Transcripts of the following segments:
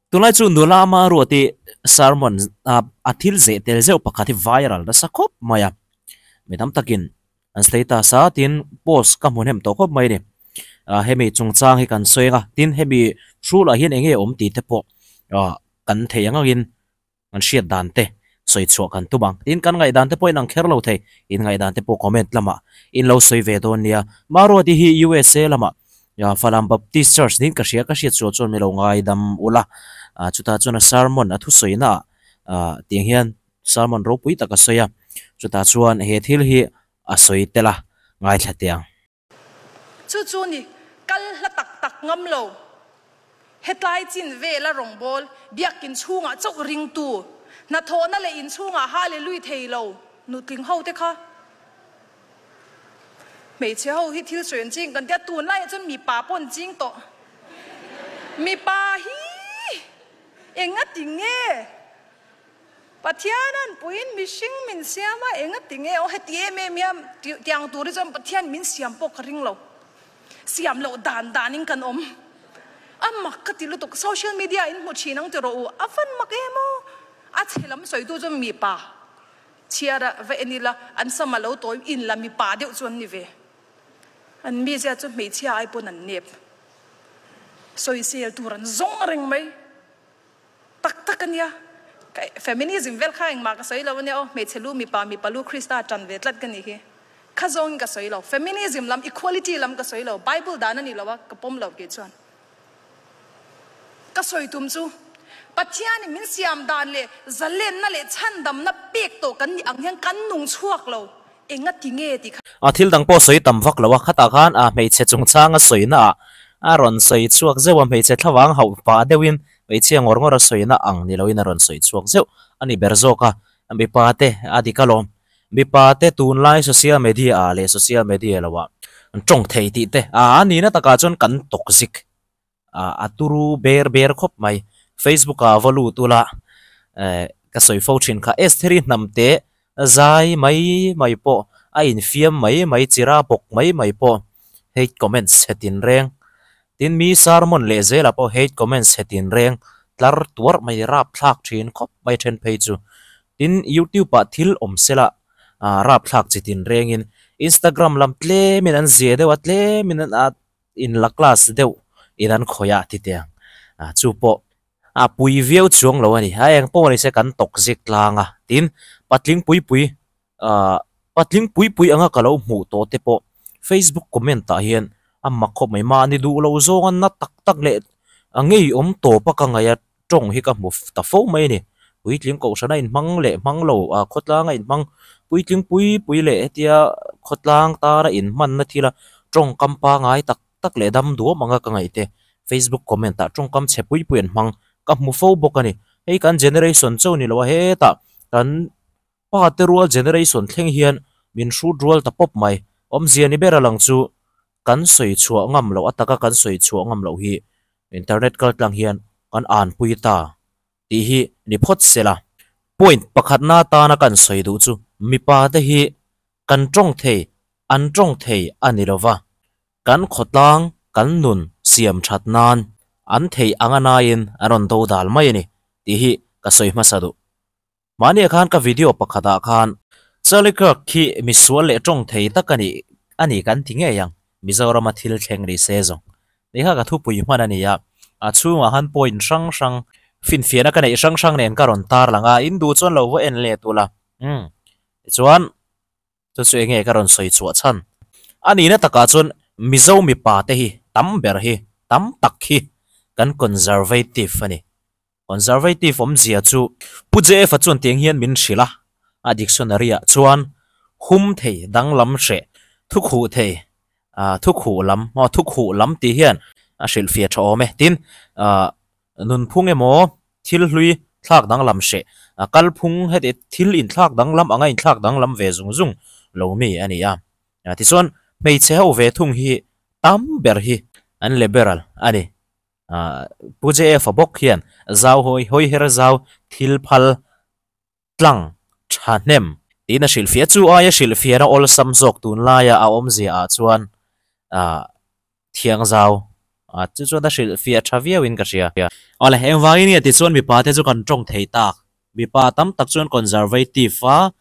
Tunlai chu nula ama ruati sermon a thil zeh tel zeuh pakhat hi viral nasa khawp mai a, mi tam takin an status a tin post ka hmu hnem tawh khawp mai a ni. Hemi chungchang hi kan sawi ang a, tin hemi hrulah hian eng nge awm tih te pawh kan theih ang angin Kan hriat dan te sawi chhuah kan tum ang. Tin, kan ngaihdan te pawh in ang kher lo thei. In ngaihdan te pawh comment lamah in lo sawi ve dawn nia. Maruati hi USA lamah Falam Baptist Church niin ka hria, ka hriat sual chuan mi lo ngaidam ula. Chutah chuan a sermon a thusawi naah tiang hian sermon ropui tak a sawi a. Chutah chuan he thil hi a sawi tel a, ngaithla teh ang. Chu chu ni, kal hla tak tak ngam lo. Hetlai chin vela rawngbâwl, biakin chhungah chauh ringtu, hnathawhna leh inchhungah Hallelui thei lo nutling ho te kha. Hmeichhe ho hi thil sawi an ching kan tia, tunlaiah chuan mipa pawh an ching tawh. Mipa hi engati nge? Pathian an puiin mihring min siam a, enga ti nge aw heti em em hian tiang tur hi chuan Pathian min siam pawh ka ring lo. Siam loh dan danin kan awm. A mak ka ti lutuk, social media in hmu thin ang ti rawh u, a van mak em aw. A chhe lam sawitu chuan mipa chhiar a va en ila, an sam a lo tawi in la mipa deuh chu an ni ve. An mizia chu hmeichhia ai pawn an nep. Sawisel tur an zawng reng mai. Tak tak a nia. Ka feminism vel kha engmah ka sawi lo a nia aw. Hmeichhe lu mipa, mipa lu Krista tan ve tlat ka nih hi. Kha zawngin ka sawi lo. Feminism lam, equality lam ka sawi lo. Bible dan a ni lo a, ka pawm lo kei chuan. Ka sawi tum chu, Pathianin min siam dan leh zalenna leh chhandamna pek tawh kan nih ang hian kan nung chhuak lo. Enga ti nge tih kha. A thil dang pawh sawi tam vak lo a, khatah khan a hmeichhe chungchang a sawina ah a rawn sawi chhuak zeuh a, hmeichhe thlavang hauh pah deuhin hmeichhia ngawr ngawr a sawina ang ni loin a rawn sawi chhuak zeuh a ni ber zawk a, mipa te a dik alawm. Mipa te tunlai social media ah leh social media lo ah an tawng thei tih te a nihna takah chuan kan tawk zik a turu ber ber khawp mai. Facebook ah va lut ula eh ka sawi fo thin kha Estheri hnam te zai mai mai pawh a infiam mai mai chira bawk mai mai pawh hate comments chhe tin reng. Tin mi sermon leh zelah pawh hate comments chhe tin reng tlar tuarh mai rapthlak thin khawp mai then phei chu. Tin YouTube ah thil awm sela ah rapthlak chi tin rengin Instagram lam tlemin an zia deuh a tlemin an a In la class deuh in an khawih a ti teh ang. Chu pawh a pui viau chuang lo a ni. A eng pawh ni se kan tawk zik tlang a. Tin, patling pui pui ah patling pui pui anga ka lo hmuh tawh te pawh Facebook comment ah hian a mak khawp mai. Mahni duh lo zawng a na tak tak leh a ngeiawm tawp a ka ngaih a tawng hi ka hmu ta fo mai a ni. Puitling kohhran a inhmang leh hmang lo ah khawtlang a inhmang puitling pui pui leh hetia khawtlang tara inhmanna thila tawngkam pangai tak tak leh dam duam anga ka ngaih te Facebook comment ah tawngkam chhe pui pui an hmang ka hmu fo bawk a ni. Hei kan generation chauh ni lo a hetah kan pa te rual generation thleng hian min hrut rual ta pawp mai. Awmzia ni ber a lang chu kan sawi chhuah ngam loh a taka kan sawi chhuah ngam loh hi internet kal tlang hian kan anpui ta tih hi ni phawt se la. Point pakhatna atana kan sawi duh chu mipa te hi kan tawng thei an tawng thei a ni lova, kan khawtlang kan nun siam that nan an theih anga naiin an rawn do dal mai a ni tih hi ka sawi hmasa duh. Mahniah khan ka video pakhatah khan Charlie Kirk khi misual leh tawng thei tak a nih a ni kan ti ngei ang, Mizorama thil thleng ni se zawng. Ni kha ka thupui hman a ni a, a chhungah khan point hrang hrang, finfiahna ka neih hrang hrang nen ka rawn tar lang a, in duh chuan lo va en leh tula. Umm. Tichuan. Chu chu enge ka rawn sawi chhuah chhan? A nihna takah chuan Mizo mipa te hi tam ber hi, tam tak hi kan conservative a ni. Conservative awmzia chu Pu JF-a chuan tiang hian min hrilh a, a dictionary ah chuan hum thei, danglam hreh, thukhuh thei, ah thukhuh lam, aw thukhuh lam tih hian a hrilhfiah tha awm e. Tin, ah Nunphung emaw thil hlui thlak danglam hreh a kalphung heti thil inthlak danglam anga inthlak danglam ve zung zung lo mi a ni a. Tichuan hmeichhe ho ve thung hi tam ber hi an liberal a ni. Pu JF-a bawk hian zau hawi hawi her zau thil phal tlang thahnem tiin a hrilhfiah. Chu aia hrilhfiahna awlsam zawk tunlaia a awmzia ah chuan thiangzau. A chu chuan a hrilh fiah tha viauin ka hria. Awle, engvangin nge tichuan mipa te chu kan tawng thei tak? Mipa tam tak chuan conservative a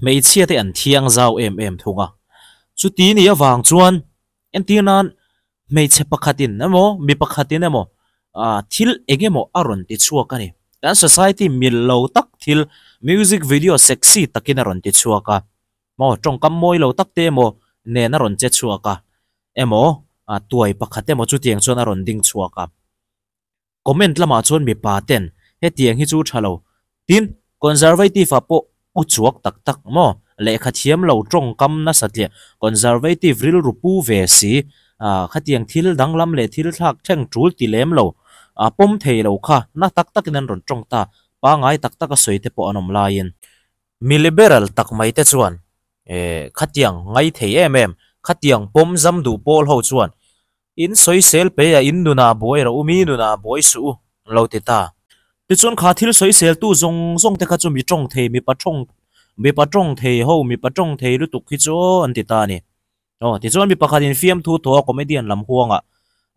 hmeichhia te an thiang zau em em thung a. Chuti ni avang chuan entir nan hmeichhe pakhatin emaw mi pakhatin emaw thil eng emaw a rawn ti chhuak a ni. Kan society mil lo tak thil music video sexy takin a rawn ti chhuak a. Maw tawngkam mawi lo tak te emaw nen a rawn che chhuak a emaw tuai pakhat emaw chutiang chuan a rawn ding chhuak a. Comment lamah chuan mipa ten hetiang hi chu tha lo. Tin, Conservative ah pawh u chuak tak tak maw? Lehkha thiam lo tawngkam nasa tliah Conservative rilru pu ve si khatiang thil danglam leh thil thlak thleng tul ti lem lo pawm thei lo kha na tak takin an rawn tawng ta pangai tak taka sawi te pawh an awm laiin. Mi liberal tak mai te chuan eh khatiang ngai thei em em, khatiang pawm zam duh pawl ho chuan in sawisel pe a in nunah buai rawh u, mi nunah buai suh u an lo ti ta. Tichuan kha thil sawisel tu zawng zawng te kha chu mi tawng thei, mipa tawng mipa tawng thei ho, mipa tawng thei lutuk hi chu aw an ti ta a ni. Aw, tichuan mi pakhatin fiamthu thawh a comedian lam huangah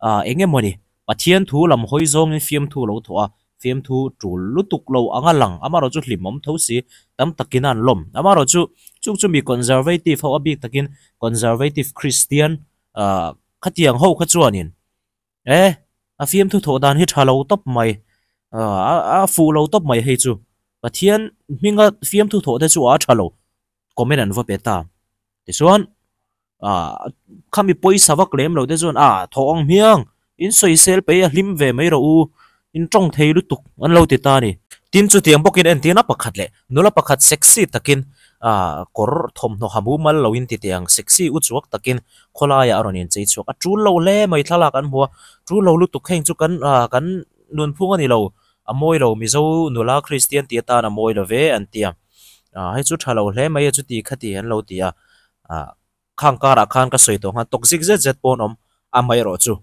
ah eng emawni Pathian thu lam hawi zawngin fiamthu a lo thawh a, fiamthu tul lutuk lo anga lang amaherawh chu hlimawm tho si tam takin a an lawm. Amaherawh chu chung chu mi conservative ho a bik takin conservative Christian ah khatiang ho kha chuanin E, a fiamthu thawh dan hi tha lo tawp mai, a fuh lo tawp mai hei chu. Pathian hminga fiamthu thawh te chu a tha lo, comment an va pe ta. Tichuan, khami pawisa vak lem lo te chuan a thawh ang hmiang, in sawisel pei a hlim ve mai rawh u, in tawng thei lutuk an lo ti ta a ni. Tin, chutiang bawkin entirna pakhat leh nula pakhat sexy takin kawr thawmhnaw ha mumal loin ti teh ang, sexy u chuak takin khawlaiah a rawn inchei chhuak. A tul lo hle mai thlalak an hmu a, tul lo lutuk heng chu kan kan nunphung a ni lo, a mawi lo Mizo nula Kristian tih atan a mawi lo ve an ti a, hei chu tha lo hle mai a chuti khati an lo ti a, Khang karah khan ka sawi tawh nghan tawk zik zet zet pawn awm a mai erawh chu.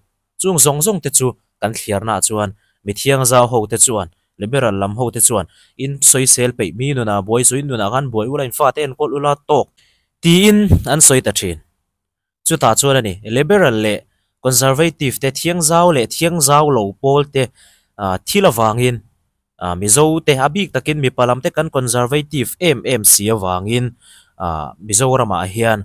Chung zawng zawng te chu kan thliarnaah chuan mithiang zau ho te chuan, liberal lam ho te chuan in sawisel peih mi nunah buai chu in nunah khan buai ula in fate enkawl ula tawk tiin an sawi ta thin. Chutah chuan a ni, liberal leh conservative te thiang zau leh thiang zau lo pawl te thil avangin Mizo te a bik takin mipa lam te kan conservative em em si avangin Mizoramah hian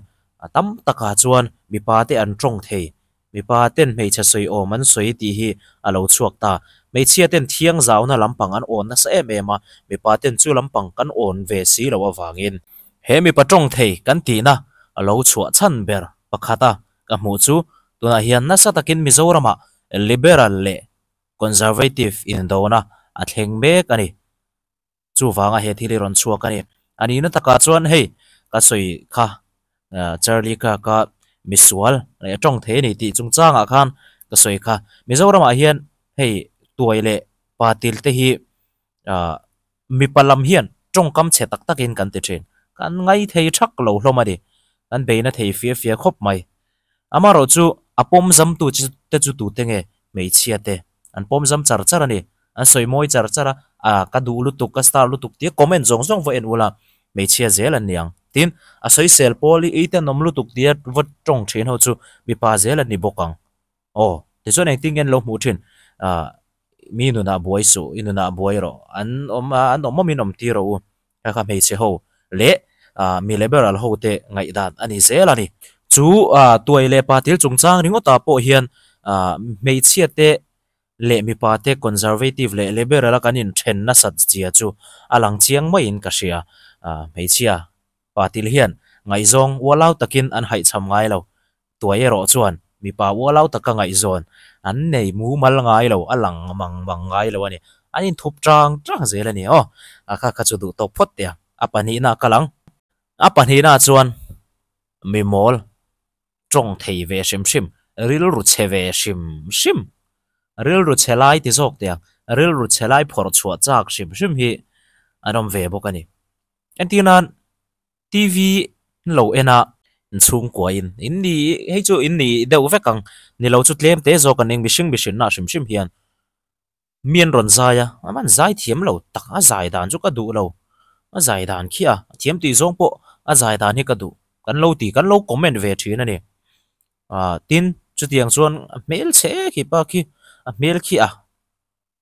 tam takah chuan mipa te an tawng thei, mipa ten hmeichhe sawi awm an sawi tih hi a lo chhuak ta. Hmeichhia ten thiang zauna lampang an awn nasa em em a, mipa ten chu lampang kan awn ve si loh avangin he mipa tawng thei kan tihna a lo chhuah chhan ber pakhat a ka hmuh chu tunah hian nasa takin Mizoramah liberal leh Conservative indona a thleng mek a ni. Chuvanga he thil hi rawn chhuak a ni. A nihna takah chuan hei ka sawi kha Charlie kha ka misual leh tawng thei a ni tih chungchangah khan ka sawi kha. Mizoramah hian hei tuai leh patil te hi mipa lam hian tawngkam chhe tak takin kan ti thin. Kan ngai thei thak lo hlawm a ni. Kan beina thei fia fia khawp mai. Amaherawh chu a pawm zamtu te chu tute nge hmeichhia te an pawm zam char char a ni. An sawi mawi char char a, a ka duh lutuk, ka star lutuk tia comment zawng zawng va en ula hmeichhia zel an ni ang. Tin, a sawisel pawl hi ei tenawm lutuk tia va tawng thin ho chu mipa zel an ni bawk ang. Aw, tichuan engtin nge an lo hmuh thin? Ahh, mi nunah buai suh, i nunah buai rawh, an awm a, an awm awmin awm tir rawh u, kha kha hmeichhe ho leh ahh mi liberal ho te ngaihdan a ni zel a ni. Chu ahh tuai leh patil chungchang ringawtah pawh hian ahh hmeichhia te leh mipa te conservative leh liberal a kan inthen nasat zia chu a lang chiang maiin ka hria. Ahh hmeichhia patil hian ngaihzawng ualau takin an haihchham ngai lo. Tuai erawh chuan mipa ualau taka ngaihzawn an nei mumal ngai lo, a lang mang mang ngai lo a ni. An inthup tang tang zel a ni aw. A kha kha chu duh tawk phawt teh a. A pahnihna a kal ang. A pahnihna chuan mi mawl tawng thei ve hrim hrim, rilru chhe ve hrim hrim, rilru chhe lai ti zawk teh ang, rilru chhe lai phawrh chhuah chak hrim hrim hi an awm ve bawk a ni. Entir nan TV lo en a, inchhungkua in in ni hei chu in ni deuh vek ang ni lo chu tlem te zawk an eng mihring mihrinna ah hrim hrim hian mi an rawn zai a, a man zai thiam lo tak a zai dan chu ka duh lo a zai dan khi a thiam tih zawng pawh a zai dan hi ka duh kan lo ti kan lo comment ve thin a ni ah tin. Chutiang chuan a hmel chhe khi pa khi a hmel khi a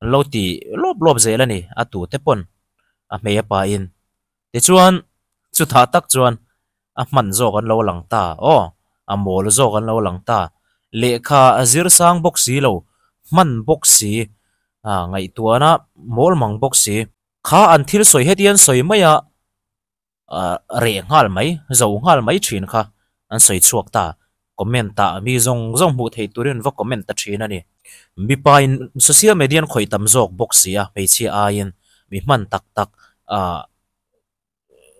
an lo ti lawp lawp zel a ni a tute pawn a hmei a pahin. Tichuan chutah tak chuan a hman zawk an lo lang ta aw a mawl zawk an lo lang ta. Lehkha a zir sang bawk si lo hman bawk si ah ngaihtuahna mawl mang bawk si. Kha an thil sawi heti an sawi mai a. Reh nghal mai, zo nghal mai thin kha an sawi chhuak ta. Comment ah mi zawng zawng hmuh theih turin va comment ta thin a ni. Mipa in social media an khawih tam zawk bawk si a, hmeichhia aiin mi hman tak tak ah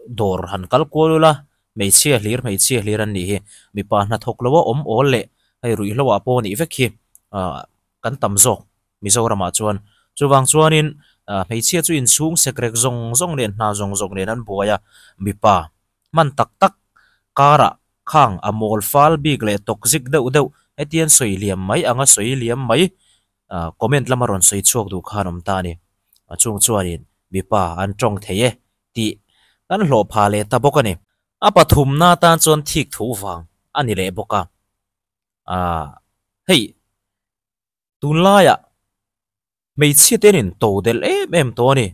dawr han kal kual ula, hmeichhia hlir hmeichhia hlir an nih hi. Mipa hnathawk lo a awm awl leh hei ruihhlo ah pawh nih vek hi ah kan tam zawk. Mizoramah chuan. Chuvang chuanin hmeichhia chu inchhung sekrek zawng zawng nen hna zawng zawng nen an buai a, mipa hman tak tak karah khang a mawl fal bik leh toxic deuh deuh hetian sawi liam mai anga sawi liam mai comment lama rawn sawi chhuak duh khan awm ta a ni. Chung chuanin mipa an tawng thei e tih kan hlawh phah leh ta bawk a ni. A pathumna tan chuan thik thu vang a ni leh bawk a. Hei. Tunlaiah hmeichhia te hian to delh em em tawh a ni.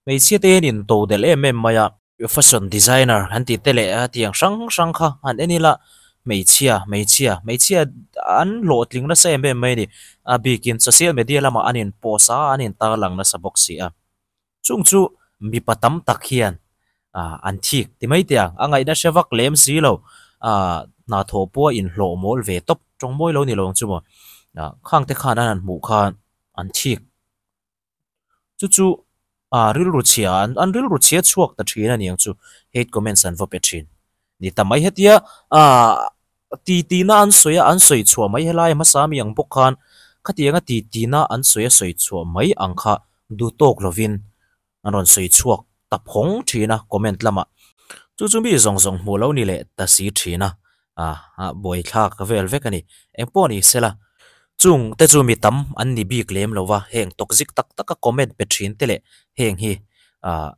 Hmeichhia te hian in to delh em em mai a. Fashion designer han tih te leh a tiang hrang hrang kha han en ila hmeichhia hmeichhia hmeichhia an hlawhtling nasa em em mai a ni. A bikin social media lamah an in post a an in tarlang nasa bawk si a. Chung chu mipa tam tak hian an thik ti mai teh ang, a ngaihna hre vak lem si lo, hna thawh pawh a inhlawh mawl ve tawp, tawng mawi lo ni lo ang chu maw, khang te khan an han hmuh khan an thik. Chu chu rilru chhia an rilru chhia chhuak ta thin a ni ang chu, hate comments an va pe thin. Ni ta mai hetia Titina an sawi a, an sawi chhuah mai helai hmasa mi ang bawk khan khatianga titina an sawi a sawi chhuah mai ang kha duh tawk lovin an rawn sawi chhuak ta phawng thin a comment lamah. Chu chu mi zawng zawng hmuh lo ni leh ta si thin a, ah buaithlak vel vek a ni. Engpawh ni sela, chung te chu mi tam an ni bik lem lo va, heng toxic tak taka comment pe thin te leh heng hi ah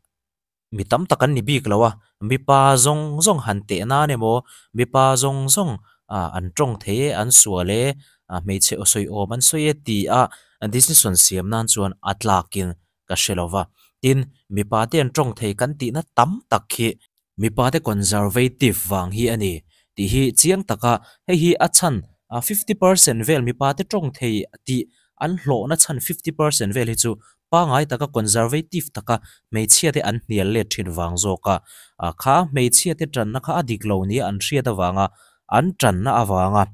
Mi tam tak an ni bik lo a, mipa zawng zawng han teh nan emaw, mipa zawng zawng an tawng thei e, an sual e, hmeichhe aw sawi awm an sawi e ti a decision siam nan chuan a tlakin ka hre lo va. Tin, mipa te an tawng thei kan tihna tam tak hi mipa te conservative vang hi a ni tih hi chiang taka hei hi a chhan 50% vel mipa te tawng thei tih an hlawhna chhan 50% vel hi chu Pangai taka conservative taka hmeichhia te an hnial let thin vang zawk a, kha hmeichhia te tanna kha a dik lo nia an hriat avanga an tanna avanga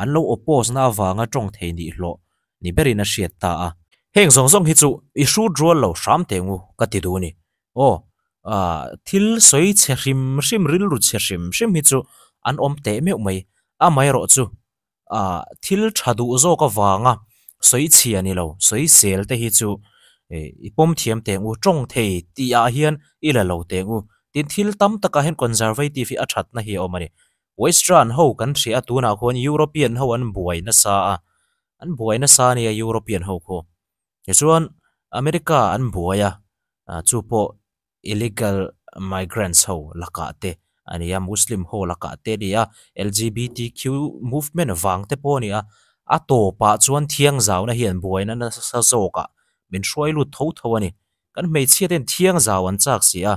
an lo oppose na avanga tawng thei nih hlawh ni berin a hriat ta a. Heng zawng zawng hi chu i hrut rual lo hram teh ngu ka ti duh a ni. Aw, thil sawi chhe hrim hrim rilru chhe hrim hrim hi chu an awm teh meuh mai, amaherawh chu ah thil tha duh zawk avanga sawi chhia ni lo, sawi sel te hi chu i pawm thiam teh ang u, tawng thei tih ah hian i la lo teh ang u. Tin, thil tam takah hian conservative hi a thatna hi a awm a ni. Western ho kan hria a, tunah khuan European ho an buai nasa a, an buai nasa a nia European ho khu. Tichuan America an buai a, chu pawh illegal migrants ho lakah te a ni a, Muslim ho lakah te a ni a, LGBTQ movement vang te pawh a ni a, a tawpah chuan thiangzauna hian buaina nasa zawkah min hruai lut tho tho a ni. Kan hmeichhia ten thiangzau an chak si a,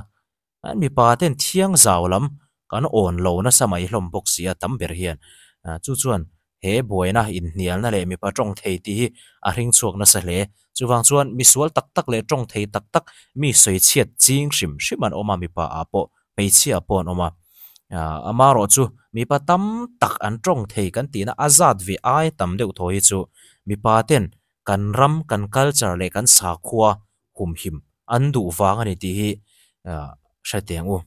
kan mipa ten thiangzau lam kan awn lo nasa mai hlawm bawk si a tam ber hian. Chu chuan He buaina inhnialna leh mipa tawng thei tih hi a hring chhuak nasa hle. Chuvang chuan misual tak tak leh tawng thei tak tak mi sawichhiat ching hrim hrim an awm a, mipa ah pawh hmeichhia ah pawh an awm a. Amaherawh chu mipa tam tak an tawng thei kan tihna a zat ve ai tam deuh thaw hi chu mipa ten kan ram, kan culture leh kan sakhua humhim an duh vang a ni tih hi hre teng u.